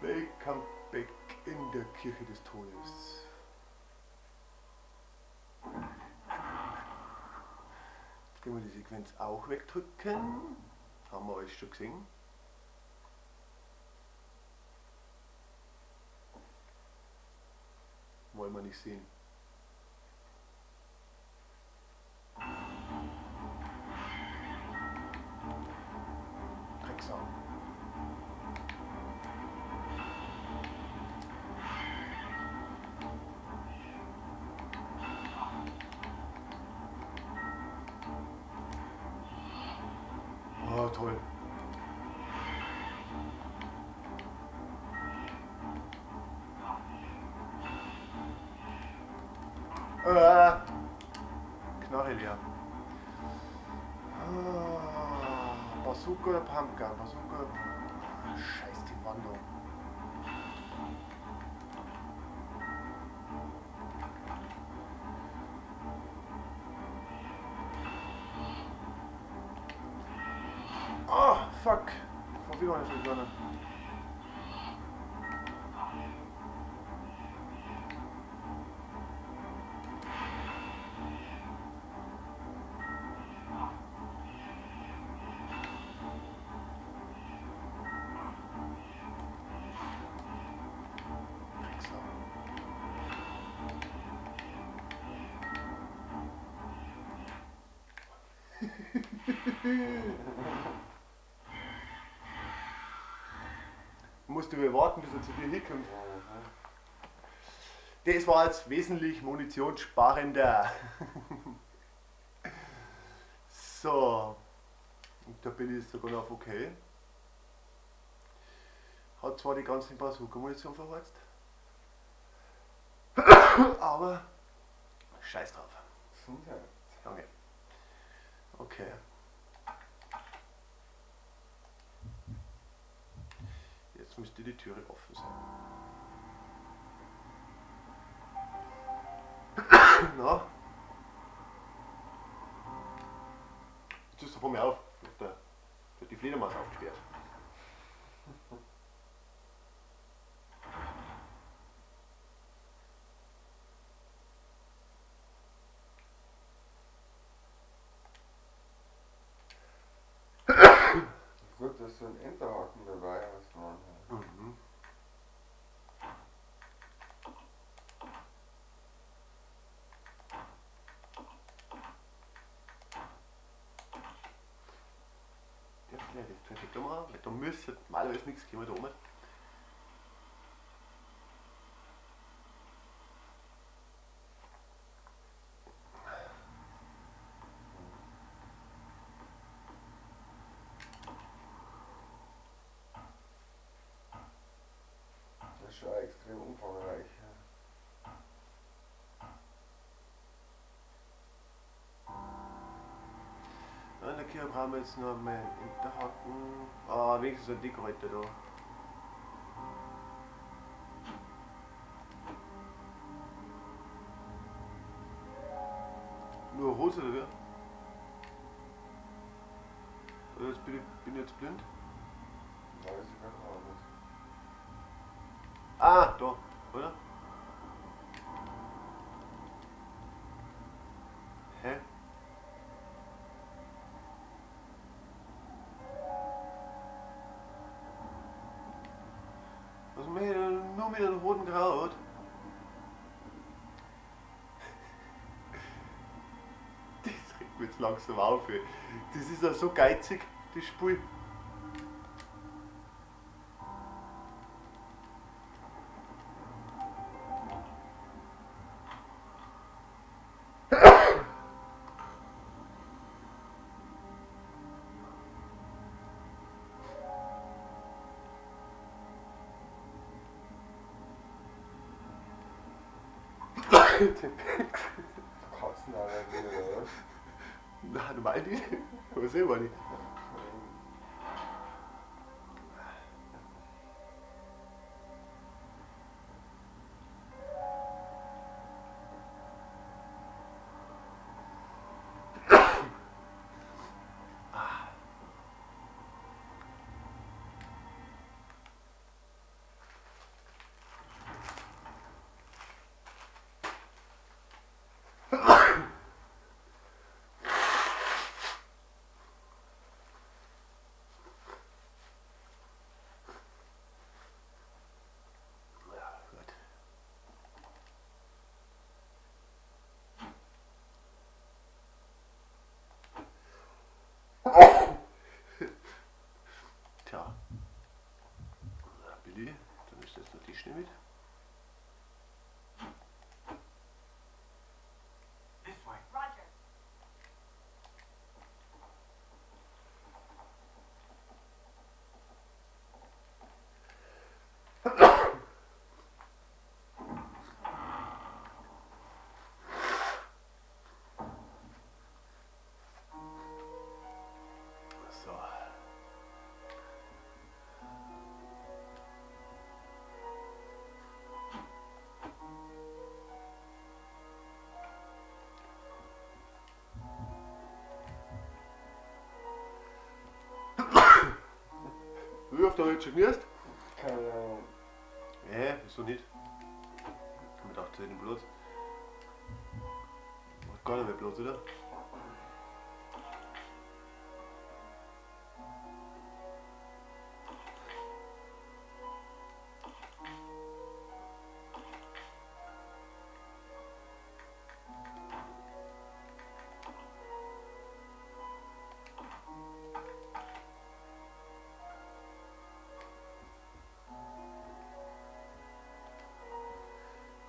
Welcome back in der Kirche des Todes. Jetzt können wir die Sequenz auch wegdrücken. Haben wir alles schon gesehen. Wollen wir nicht sehen. Drecksau. Oh, toll. Knarre leer. Ah, Bazooka oder Pumpgun? Bazooka. Scheiß die Wandung. Oh, fuck. Vor wie war das schon? Musst du warten, bis er zu dir hinkommt. Das war jetzt wesentlich munitionssparender. So, und da bin ich sogar noch auf okay. Hat zwar die ganze Bazooka-Munition verheizt, aber scheiß drauf. Danke. Okay. Jetzt müsste die Türe offen sein. Na? Jetzt ist er vor mir auf. Da wird die Fledermaus aufgesperrt. Gut, dass du einen Enterhaken dabei hast, Mann. Mhm. Der vielleicht ist perfekt da, weil da müsste normalerweise nichts kommen da oben. Das ist schon extrem umfangreich. Ja, in der Kirche brauchen wir jetzt noch mal Enterhaken. Ah, wenigstens ein Dickhäuter da. Nur Hose oder wie? Oder jetzt bin ich jetzt blind? Weiß ich auch nicht. Ah, da, oder? Hä? Was mache ich denn nur mit dem roten Kraut? Das regt mich jetzt langsam auf, ey. Das ist ja so geizig, das Spiel. Katzen alle wieder, oder? Nein, normal nicht. Aber selber nicht. Billy, dann ist das noch die schnell mit. This way. Roger. So. Wie oft habe ich jetzt schon genüsst? Keine Ahnung. Wieso nicht? Ich hab mir gedacht, den Platz. Macht gar nicht mehr Platz, oder?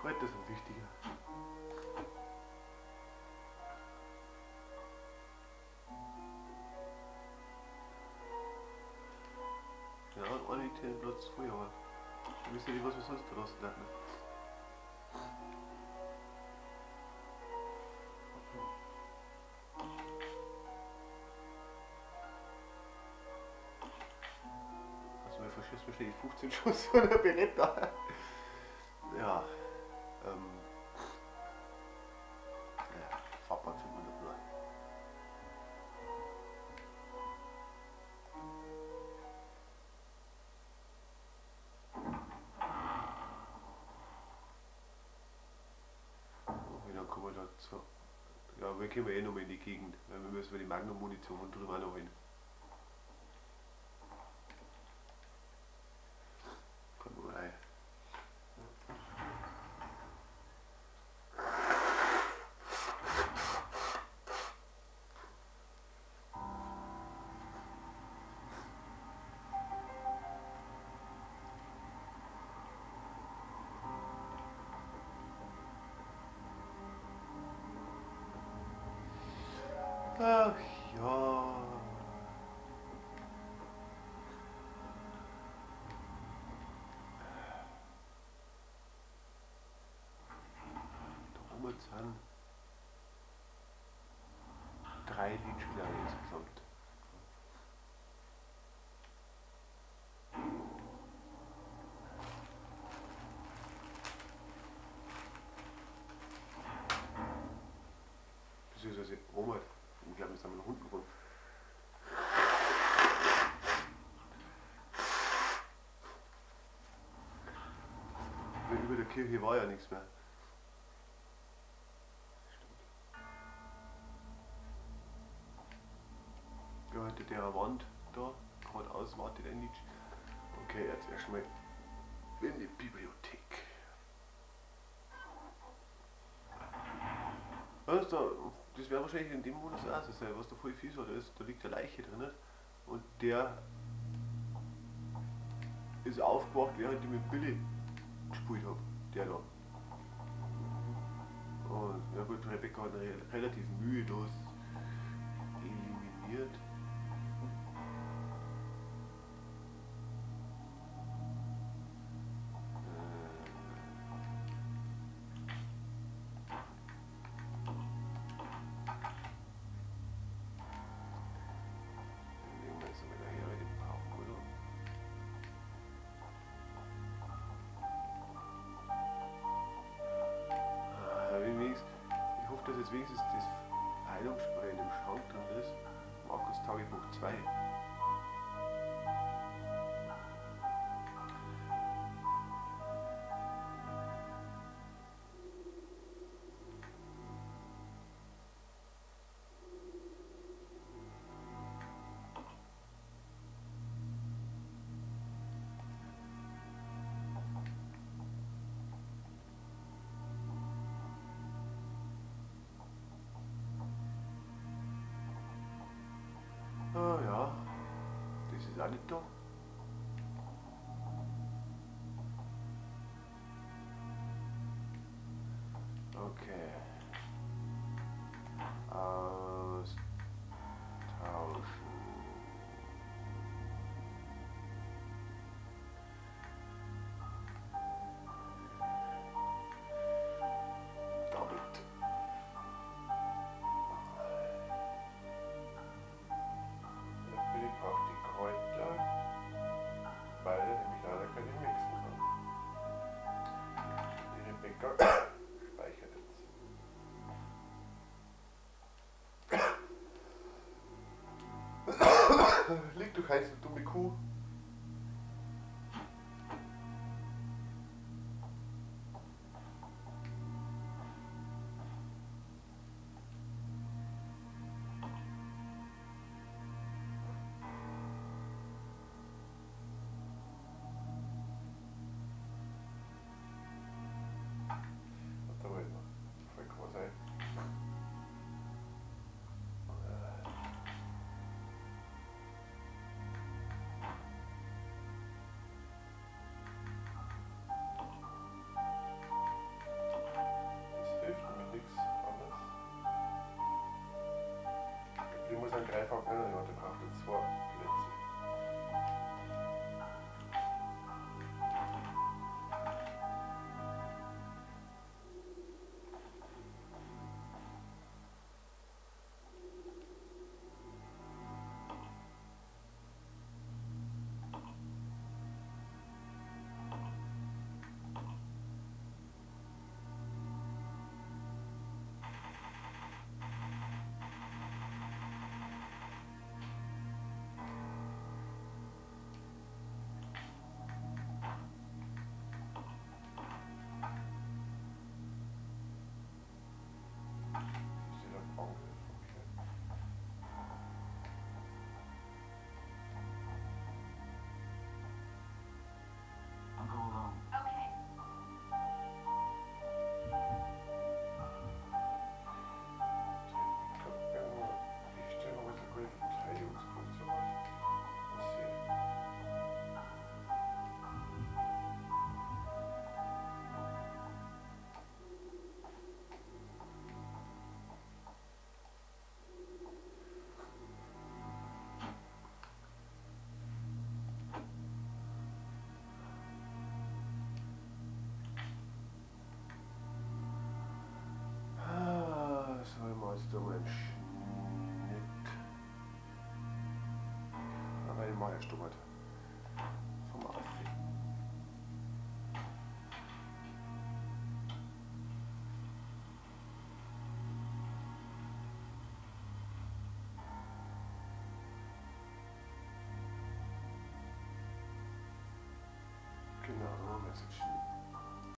Kräuter sind wichtiger. Ja, und eine den Platz früher, aber ich wüsste nicht, was wir sonst da lassen dürfen. Also wir verschießen wahrscheinlich 15 Schuss von der Beretta. Ja. Ja, Fahrplan 500 nur. Okay, dann kommen wir da zu. Ja, wir kommen eh nochmal in die Gegend, weil wir müssen die Magnum-Munition von drüben auch noch hin. Kommen wir rein. Ach ja. Da oben sind 3 Leech insgesamt. Beziehungsweise Oma, ich glaube, wir sind noch unten rum. Weil über der Kirche war ja nichts mehr. Stimmt. Ja, hinter der Wand da, geradeaus wartet ein Leech. Okay, jetzt erstmal in die Bibliothek. Was da, das wäre wahrscheinlich in dem Modus auch so sein, was da voll fies war, da liegt eine Leiche drin und der ist aufgewacht, während ich mit Billy gespielt hab, der da. Und ja gut, Rebecca hat ihn relativ mühelos eliminiert. Dass jetzt wenigstens das Heilungsspray in dem Schrank drin ist. Markus Tagebuch 2. Ah ja, das ist auch nicht da. Lieg du heiße dumme Kuh. Ich muss einen Greifhaken nehmen, der braucht jetzt 2 Plätze. Da mal einen Schnitt. Aber ich mache erst mal.